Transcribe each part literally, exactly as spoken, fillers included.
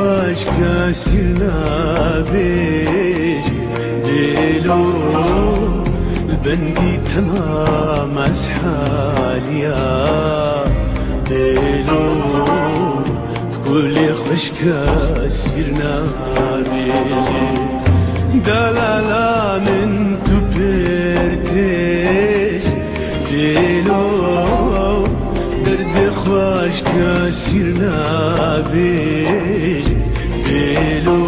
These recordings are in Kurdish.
Aşka sîr nabêj dêlo, li bendî temam ez haliya dêlo. Kulê xwişka sîr nabêjê, dalala min tu pêr têj dêlo. Derdê xwişka sîr nabêj dêlo,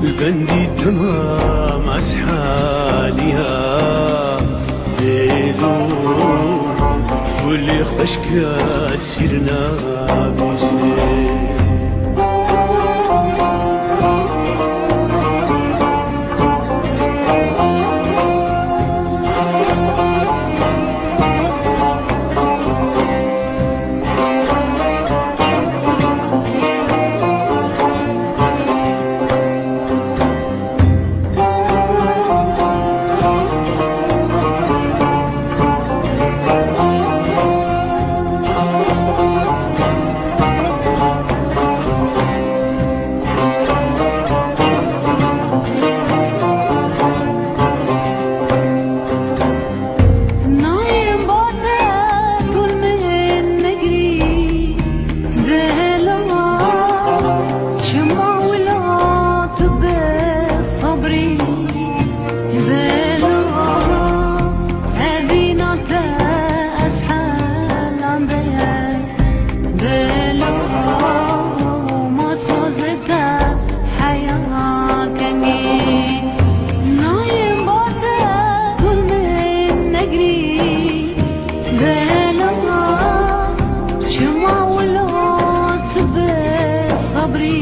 li bendî temam ez haliya dêlo. Kulê xwişka sîr nabêjê. Nayên bate tu li min negirî, dela çima wila tu bi sebrî, dela evîna te ez helandeyê. Delo ma sozê te heya kengî, nayên bate tu li min negirî. Delo çima wilo tu bi sebrî,